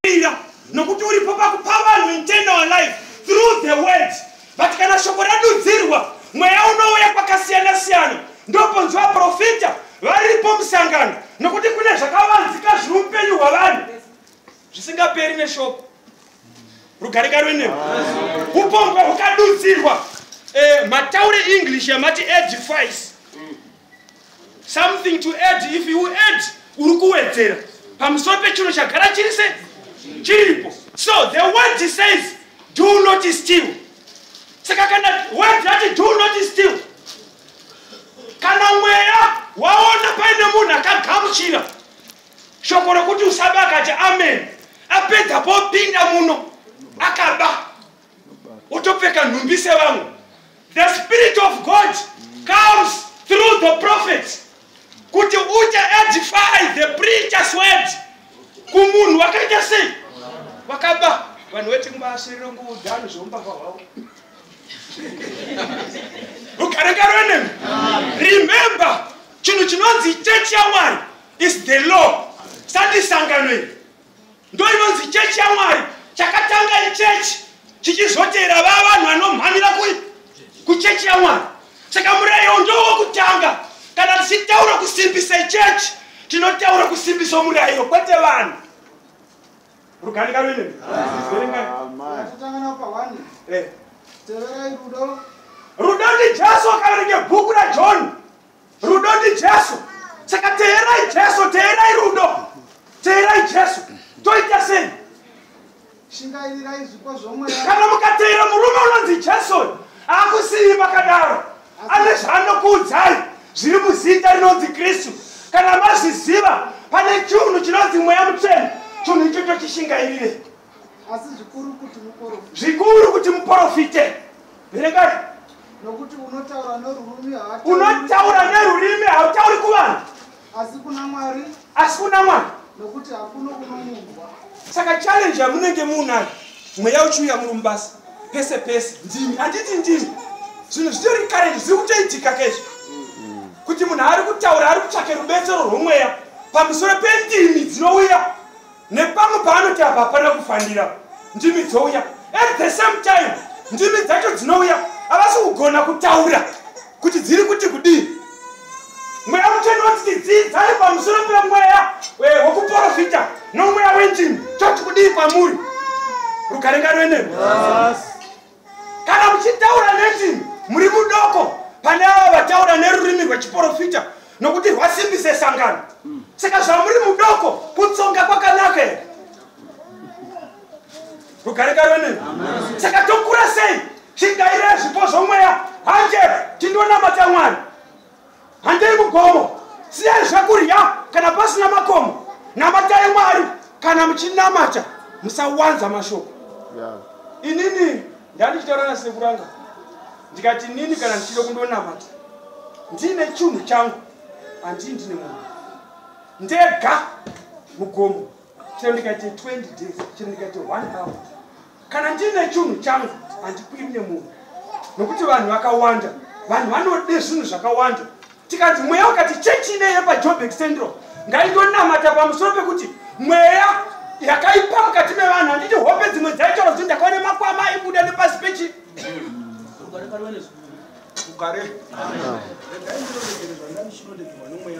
Ira, nokuti uripo pakupa vanhu internal life through the word. But kana shoko radudzirwa, mweya unouya kwakasiyana siyana. Ndoponzi vaprofita varipo musangano, nokuti kune zvakavanzika zviri upenyu hwavanhu zvisingaperi neshoko. Rugare karwenewe. Upombwe hukadudzirwa, mataure English yamati edifies something to add. If you add, uri kuwedzera pamusoro pechinhu chagara chiri se chiripo. So the word says, "Do not steal." Saka kana word yati, "Do not steal," kana mweya waona paine munhu akagamuchira shoko rokuti usaba, akati amen, apedza popinda muno akaba, otopfeka nhumbi sevamwe, the Spirit of God comes through the prophets kuti uche edify the preacher's word kumunhu wakaita sei, wakaba. Vanhu veti nguvasirire nguudhani zveumbavha hwavo. Rugare nemi. Remember, chinhu chinonzi chechi yaMwari is the law. Sandisangano iri ndo inonzi chechi yaMwari. Chakatanga ichechi, chichizotera va vanhu vanomhanyira kuchechi yaMwari. Saka murayiro ndowokutanga. Kana tichitaura kusimbisa chechi, tinotaura kusimbisa murayiro, kwete vanhu. Rugare karwenemi. Verengai. Tatanga napo pa 1. Teverai rudo. Rudo ndiJesu. Akaverenge bhuku raJohn, rudo ndiJesu. Saka teerai Jesu, teerai rudo, teerai Jesu. Toita sei? Shingairirai zvipo zvomweya. Kana mukateera murume unonzi Jesu, hakusii makadaro. Ane zvaanokuudzai zviri muzita rinonzi Kristu. Kana mazviziva, pane chinhu chinonzi Mweya Mutsvene. Chinhu ichocho chishingairire. Asi zvikuru kuti muprofite. Zvikuru kuti muprofite. Verengai. Nokuti unotaura nerurimi Unotaura nerurimi hautauri kuvanhu, asi kuna Mwari. Asi kuna Mwari. Nokuti hakuno unomunzwa. Saka challenge yamunenge munayo, mweya uchiuya muri mubasa, pese pese ndimi, handiti ndimi? Zvinhu zvitori current, zviri kutoitika kezvo kuti munhu ari kutaura, ari kutsvake rubetsero rwomweya pamusoro pendimi dzinouya nepamwe paanoti apa hapana kufanira, ndimi dzouya. At the same time, ndimi dzacho dzinouya havasi kugona kutaura kuti dziri kuti kudii. Mweya Mutsvene woti dzidzai pamusoro pemweya wekuprofita nomweya wendimi, toti kudii kwamuri. Rugare ngarwenemi. Kana muchitaura nendimi, muri mudoko pane ava vataura nerurimi rwechiprofita, nokuti rwasimbise sangano. Saka zvamuri mudoko, kutsonga kwakanaka here? Rugare ngarwenemi. Saka tokura sei? Chingaire zvipo zvomweya. Hanje tindonamata Mwari, handei mugomo, siyai zvekurya kana pasina makomo, namatai Mwari. Kana muchinamata, musawanza mashoko. Inini ndandichitaura nasekuranga, ndikati inini kana ndichida kundonamata ndine chinhu changu, handii ndine munhu ndega mugomo, chero ndikaite 20 days, chero ndikaite 1 hour, kana ndine chinhu changu handikwiri nemunhu, nokuti vanhu vakawanda, vanhu vanode zvinhu zvakawanda. Tikanzi mweya ukati chechi ine yepaJoburg Central ngaindonamata pamusoro pekuti mweya yakaipa mukati mevanhu, handiti hope dzimwe dzaitaura kuti ndakaona makwama aibuda nepasi pechi. Rugare. Regai ndinondedzere zvanga ndichinondedzerwa nomweya.